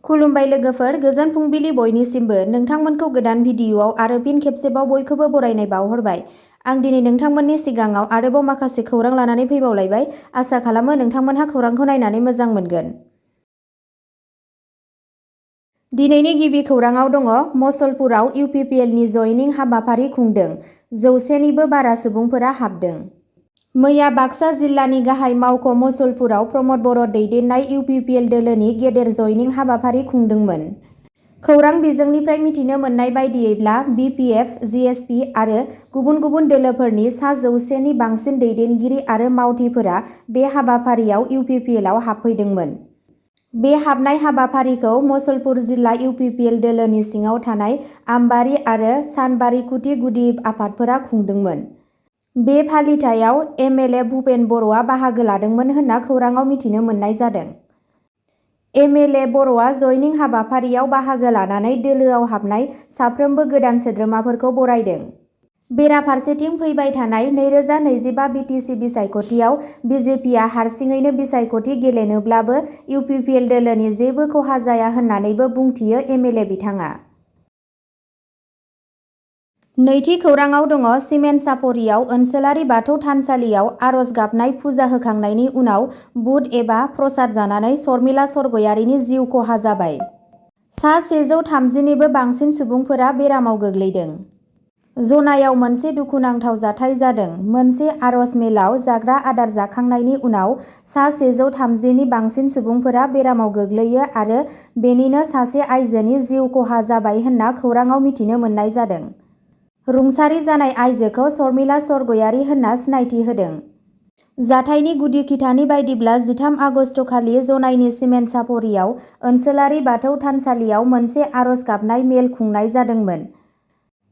खुलुमबाय लोगोफोर, गोजोन फुंबिलि बयनिसिमबो। नोंथांमोनखौ गोदान भिडिअ'आव आरो फिन खेबसेबाव बयखौबो बरायनाय बावहरबाय। आं दिनै नोंथांमोननि सिगाङाव आरोबाव माखासे खौरां लानानै फैबावलायबाय। आसा खालामो नोंथांमोनहा खौरांखौ नायनानै मोजां मोनगोन। दिनैनि गिबि खौराङाव दङ मसलपुराव UPPLनि जयनिं हाबाफारि खुंदों। 100निबो बारा सुबुंफोरा हाबदों। मैया बाक्सा जिल्लानि गाहाय मावख' मसलपुराव प्रमद बर' दैदेननाय UPPL दोलोनि गेदेर जयनिं हाबाफारि खुंदोंमोन। खौरां बिजोंनिफ्राय मिथिनो मोननाय बायदियैब्ला BPF, GSP आरो गुबुन गुबुन दोलोफोरनि सा 100नि बांसिन दैदेनगिरि आरो मावथिफोरा बे हाबाफारियाव UPPLआव हाबफैदोंमोन। बे हाबनाय हाबाफारिखौ मसलपुर जिल्ला UPPL दोलोनि सिङाव थानाय आमबारि आरो सानबारिकुथि गुदि आफादफोरा खुंदोंमोन। बे फालिथायाव MLA भुपेन बर'आ बाहागो लादोंमोन होनना खौराङाव मिथिनो मोननाय जादों। MLA बर'आ जयनिं हाबाफारियाव बाहागो लानानै दोलोआव हाबनाय साफ्रोमबो गोदान सोद्रोमाफोरखौ बरायदों। बेराफारसेथिं फैबाय थानाय 2025 BTC बिसायख'थियाव BJPआ हारसिङैनो बिसायख'थि गेलेनोब्लाबो UPPL दोलोनि जेबो खहा जाया होननानैबो बुंथियो MLA बिथाङा। नैथि खौराङाव दङ सिमेन्ट सापरियाव ओनसोलारि बाथौ थानसालियाव आरज गाबनाय फुजा होखांनायनि उनाव बुट एबा प्रसाद जानानै शर्मिला सरगयारिनि जिउ खहा जाबाय। सा 130निबो बांसिन सुबुंफोरा बेरामाव गोग्लैदों। जनायाव मोनसे दुखुनांथाव जाथाय जादों। मोनसे आरज मेलाव जाग्रा आदार जाखांनायनि उनाव सा 130नि बांसिन सुबुंफोरा बेरामाव गोग्लैयो आरो बेनिनो सासे आइजोनि जिउ खहा जाबाय होनना खौराङाव मिथिनो मोननाय जादों। रुंसारि जानाय आइजोखौ शर्मिला सरगयारि होनना सिनायथि होदों। जाथायनि गुदि खिथानि बायदिब्ला 13 आगस्तखालि जनाइनि सिमेन्ट सापरियाव ओनसोलारि बाथौ थानसालियाव मोनसे आरज गाबनाय मेल खुंनाय जादोंमोन।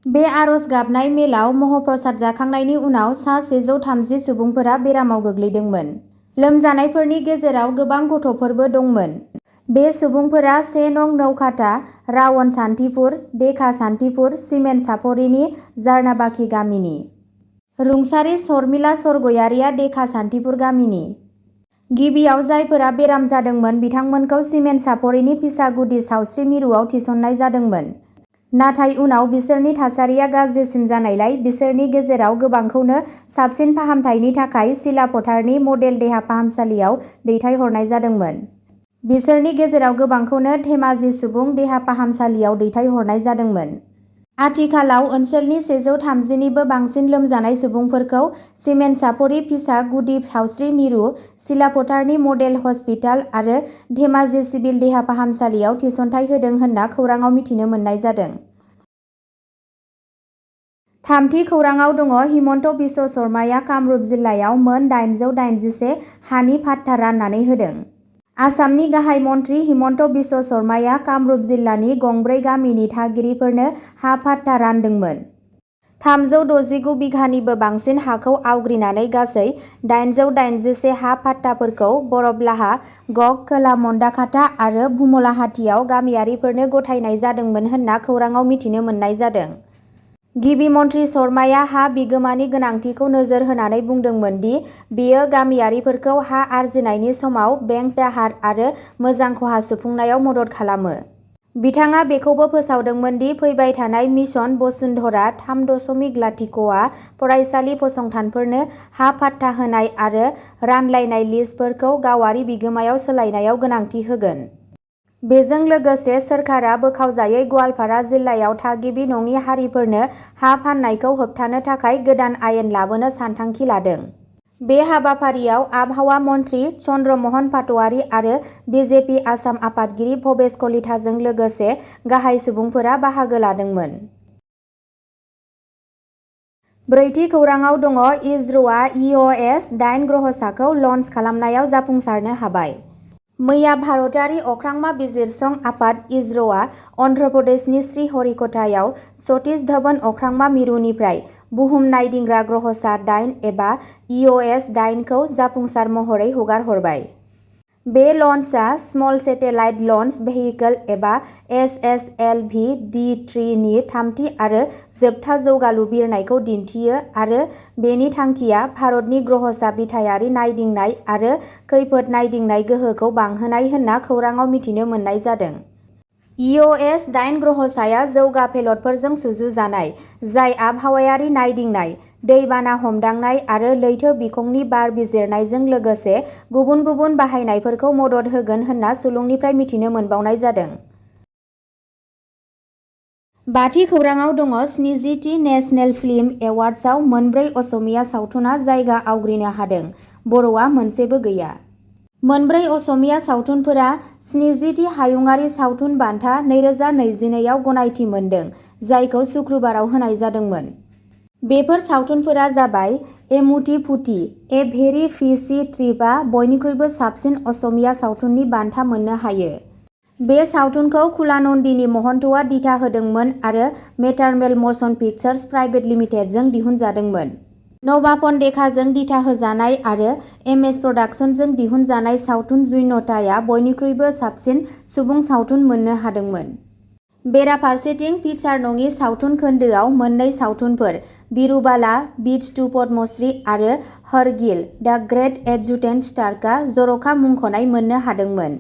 बे आरज गाबनाय मेलाव महप्रसाद जाखांनायनि उनाव सा 130 सुबुंफोरा बेरामाव गोग्लैदोंमोन। लोमजानायफोरनि गेजेराव गोबां गथ'फोरबो दंमोन। बे सुबुंफोरा 1 नं नौखाथा, रावन सान्थिपुर, देखा सान्थिपुर, सिमेन्ट सापरिनि जार्नाबाखि गामिनि। रुंसारि शर्मिला सरगयारिया देखा सान्थिपुर गामिनि। गिबियाव जायफोरा बेराम जादोंमोन बिथांमोनखौ सिमेन्ट सापरिनि फिसा गुदि सावस्रि मिरुआव थिसननाय जादोंमोन। नाथाय उनाव बिसोरनि थासारिया गाज्रिसिन जानायलाय बिसोरनि गेजेराव गोबांखौनो साबसिन फाहामथायनि थाखाय सिलापथारनि मडेल देहा फाहामसालियाव दैथायहरनाय जादोंमोन। बिसोरनि गेजेराव गोबांखौनो धेमाजि सुबुं देहा फाहामसालियाव दैथायहरनाय जादोंमोन। आथिखालाव ओनसोलनि 130निबो बांसिन लोमजानाय सुबुंफोरखौ सिमेन्ट सापरि फिसा गुदि सावस्रि मिरु, सिलापथारनि मडेल हस्पिटाल आरो धेमाजि सिभिल देहा फाहामसालियाव थिसनथाय होदों होनना खौराङाव मिथिनो मोननाय जादों। थामथि खौराङाव दङ हिमन्त बिश्व शर्माया कामरुप जिल्लायाव मोन 881 हानि फाट्टा राननानै होदों। आसामनि गाहाय मन्थ्रि हिमन्त बिश्व शर्माया कामरुप जिल्लानि गंब्रै गामिनि थागिरिफोरनो हा फाट्टा रानदोंमोन। 369 बिघानिबो बांसिन हाखौ आवग्रिनानै गासै 881 हा फाट्टाफोरखौ बरबलाहा, गक, खोला मन्दाखाथा आरो भुमलाहाटियाव गामियारिफोरनो गथायनाय जादोंमोन होनना खौराङाव मिथिनो मोननाय जादों। गिबि मन्थ्रि शर्माया हा बिगोमानि गोनांथिखौ नोजोर होनानै बुंदोंमोन दि बेयो गामियारिफोरखौ हा आरजिनायनि समाव बेंक दाहार आरो मोजां खहा सुफुंनायाव मदद खालामो। बिथाङा बेखौबो फोसावदोंमोन दि फैबाय थानाय मिशन बसुन्धरा 3.0 आ फरायसालि फसंथानफोरनो हा फाट्टा होनाय आरो रानलायनाय लिजफोरखौ गावारि बिगोमायाव सोलायनायाव गोनांथि होगोन। बेजों लोगोसे सोरखारा बोखावजायै गवालपारा जिल्लायाव थागिबि नङि हारिफोरनो हा फाननायखौ होबथानो थाखाय गोदान आयेन लाबोनो सानथांखि लादों। बे हाबाफारियाव आबहावा मन्थ्रि चन्द्रमहन पाटवारी आरो BJP आसाम आफादगिरि भबेश कलिताजों लोगोसे गाहाय सुबुंफोरा बाहागो लादोंमोन। ब्रैथि खौराङाव दङ इसर'आ EOS 8 ग्रहसाखौ लन्च खालामनायाव जाफुंसारनो हाबाय। मैया भारतारि अख्रांमा बिजिरसं आफाद इसर'आ अन्ध्र प्रदेशनि श्रीहरिक'टायाव सतीश धवन अख्रांमा मिरुनिफ्राय बुहुम नायदिंग्रा ग्रहसा 8 एबा EOS 8 खौ जाफुंसार महरै हगारहरबाय। बे लन्चआ स्मल सेटेलाइट लन्च भेहिकल एबा SSLV-D3 नि थामथि आरो जोबथा जौगालु बिरनायखौ दिन्थियो आरो बेनि थांखिया भारतनि ग्रहसा बिथायारि नायदिंनाय आरो खैफोद नायदिंनाय गोहोखौ बांहोनाय होनना खौराङाव मिथिनो मोननाय जादों। EOS 8 ग्रहसाया जौगा पेलटफोरजों सुजुजानाय, जाय आबहावायारि नायदिंनाय, दैबाना हमदांनाय आरो लैथो बिखंनि बार बिजिरनायजों लोगोसे गुबुन गुबुन बाहायनायफोरखौ मदद होगोन होनना सुलुंनिफ्राय मिथिनो मोनबावनाय जादों। बाथि खौराङाव दङ 70थि नेशनेल फिल्म एवार्ड्सआव मोनब्रै असमिया सावथुना जायगा आवग्रिनो हादों, बर'आ मोनसेबो गैया। मोनब्रै असमिया सावथुनफोरा 70थि हायुङारि सावथुन बान्था 2022आव गनायथि मोनदों, जायखौ सुक्रुबाराव होनाय जादोंमोन। बेफोर सावथुनफोरा जाबाय एमुथि फुथि, ए भेरि फिशी ट्रिपआ बयनिख्रुइबो साबसिन असमिया सावथुननि बान्था मोननो हायो। बे सावथुनखौ कुलानन्दिनी महन्तआ दिथा होदोंमोन आरो मेटारमेल मशन पिक्चार्स प्राइभेट लिमिटेडजों दिहुनजादोंमोन। नभा पन्डेकाजों दिथा होजानाय आरो एमएस प्रडाक्शन्सजों दिहुनजानाय सावथुन जुयनताया बयनिख्रुइबो साबसिन सुबुं सावथुन मोननो हादोंमोन। बेराफारसेथिं फिचार नङि सावथुन खोन्दोआव मोननै सावथुनफोर बिरुबाला बिट्स टु पद्मश्री आरो हरगिल द ग्रेट एडजुटेन्ट स्टार्कआ जर'खा मुंख'नाय मोननो हादोंमोन।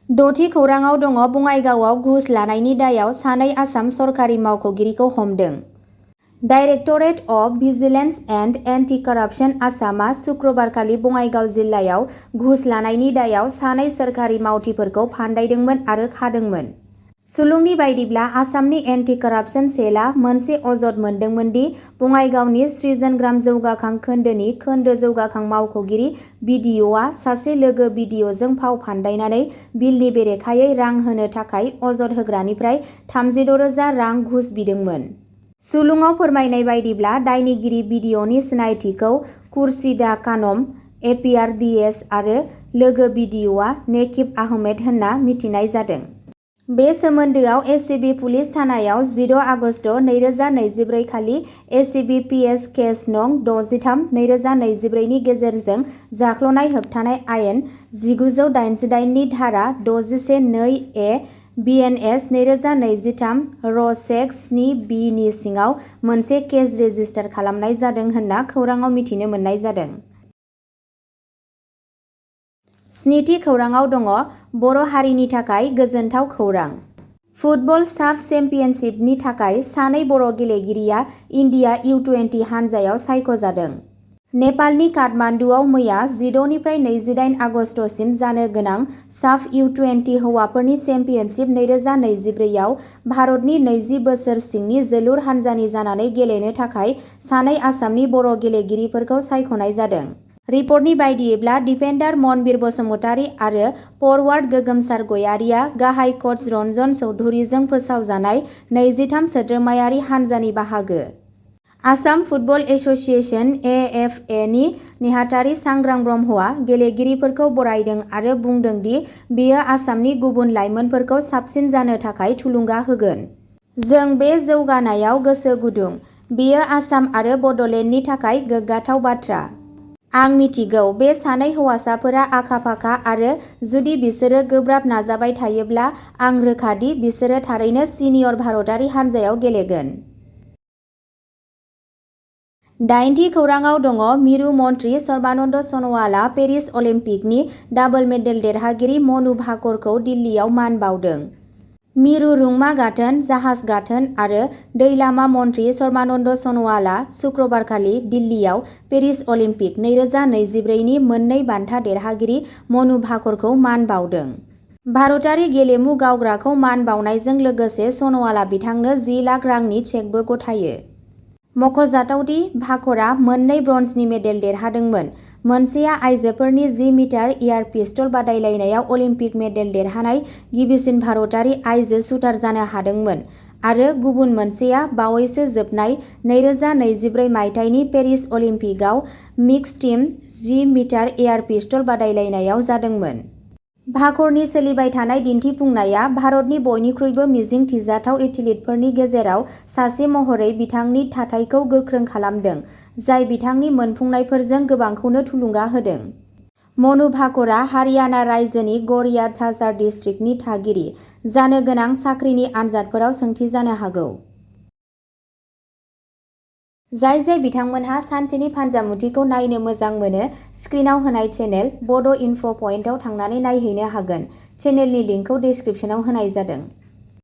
द'थि खौराङाव दङ बङाइगावआव घुस लानायनि दायाव सानै आसाम सरकारि मावख'गिरिखौ हमदों। Directorate of vigilance and anti corruption आसामआ सुक्रुबारखालि बङाइगाव जिल्लायाव घुस लानायनि दायाव सानै सोरखारि मावथिफोरखौ फान्दायदोंमोन आरो खादोंमोन। सुलुंनि बायदिब्ला आसामनि एन्टि कराप्सन सेलआ मोनसे अजद मोनदोंमोन दि बङाइगावनि सृजनग्राम जौगाखां खोन्दोनि खोन्दो जौगाखां मावख'गिरि बिडिअ'आ सासे लोगो बिडिअ'जों फाव फान्दायनानै बिलनि बेरेखायै रां होनो थाखाय अजद होग्रानिफ्राय 36,000 रां घुस बिदोंमोन। सुलुङाव फोरमायनाय बायदिब्ला दायनिगिरि बिडिअ'नि सिनायथिखौ खुर्शिदा खानम, एपिआरडिएस आरो लोगो बिडिअ'आ नेकिब आहमेद होनना मिथिनाय जादों। बे सोमोन्दोआव एसिबि पुलिस थानायाव 16 आगस्ट 2024 खालि एसिबि पिएस केस नं 63/2024 नि गेजेरजों जाख्ल'नाय होबथानाय आयेन 1988 नि धारा 61(2) ए बिएनएस 2023 र सेक 7(b) नि सिङाव मोनसे केस रेजिस्टार खालामनाय जादों होनना खौराङाव मिथिनो मोननाय जादों। स्निथि खौराङाव दङ बर' हारिनि थाखाय गोजोनथाव खौरां। फुटबल साफ चेम्पियनशिपनि थाखाय सानै बर' गेलेगिरिया इन्डिया U20 हानजायाव सायख'जादों। नेपालनि काठमान्डुआव मैया 16 निफ्राय 28 आगस्तसिम जानो गोनां साफ U20 हौवाफोरनि चेम्पियनशिप 2024 आव भारतनि 20 बोसोर सिंनि जोलुर हानजानि जानानै गेलेनो थाखाय सानै आसामनि बर' गेलेगिरिफोरखौ सायख'नाय जादों। रिपर्टनि बायदियैब्ला डिफेन्डार मनबिर बसुमतारी आरो फरवार्ड गोगोमसार गयारिया गाहाय कच रन्जन चौधुरीजों फोसावजानाय 23 सोद्रोमायारि हानजानि बाहागो। आसाम फुटबल एस'सिएशन (AFA) नि नेहाथारि सांग्रां ब्रह्मआ गेलेगिरिफोरखौ बरायदों आरो बुंदों दि बेयो आसामनि गुबुन लाइमोनफोरखौ साबसिन जानो थाखाय थुलुंगा होगोन। जों बे जौगानायाव गोसो गुदुं। बेयो आसाम आरो बड'लेण्डनि थाखाय गोग्गाथाव बाथ्रा। आं मिथिगौ बे सानै हौवासाफोरा आखा-फाखा आरो जुदि बिसोरो गोब्राब नाजाबाय थायोब्ला आं रोखा दि बिसोरो थारैनो सिनियर भारतारि हानजायाव गेलेगोन। दाइनथि खौराङाव दङ मिरु मन्त्रि सर्बानन्द सन'वालआ पेरिस अलिम्पिकनि डाबल मेडेल देरहागिरि मनु भाकरखौ दिल्लीयाव मान बावदों। मिरु रुंमा गाथोन, जाहाज गाथोन आरो दै लामा मन्त्रि सर्बानन्द सन'वालआ सुक्रुबारखालि दिल्लीयाव पेरिस अलिम्पिक 2024 नि मोननै बान्था देरहागिरि मनु भाकरखौ मान बावदों। भारतारि गेलेमु गावग्राखौ मान बावनायजों लोगोसे सन'वालआ बिथांनो 10 लाख रांनि चेकबो गथायो। मख'जाथाव दि भाकरआ मोननै ब्रन्जनि मेडेल देरहादोंमोन। मोनसेया आइजोफोरनि 10 मिटार एयार पिस्तल बादायलायनायाव अलिम्पिक मेडेल देरहानाय गिबिसिन भारतारि आइजो शुटार जानो हादोंमोन आरो गुबुन मोनसेया बावैसो जोबनाय 2024 मायथाइनि पेरिस अलिम्पिकआव mix team 10 metre air pistol बादायलायनायाव जादोंमोन। भाकरनि सोलिबाय थानाय दिन्थिफुंनाया भारतनि बयनिख्रुइबो मिजिं थिजाथाव एथलीटफोरनि गेजेराव सासे महरै बिथांनि थाथायखौ गोख्रों खालामदों, जाय बिथांनि मोनफुंनायफोरजों गोबांखौनो थुलुंगा होदों। मनु भाकरआ हारियाना रायजोनि गड़िया झाझार डिस्ट्रिक्टनि थागिरि, जानो गोनां साख्रिनि आनजादफोराव सोंथि जानो हागौ। जाय जाय बिथांमोनहा सानसेनि फानजामुथिखौ नायनो मोजां मोनो, स्क्रिनाव होनाय चेनेल बड' इनफ' पइन्टआव थांनानै नायहैनो हागोन। चेनेलनि लिंकखौ डिस्क्रिप्सनाव होनाय जादों।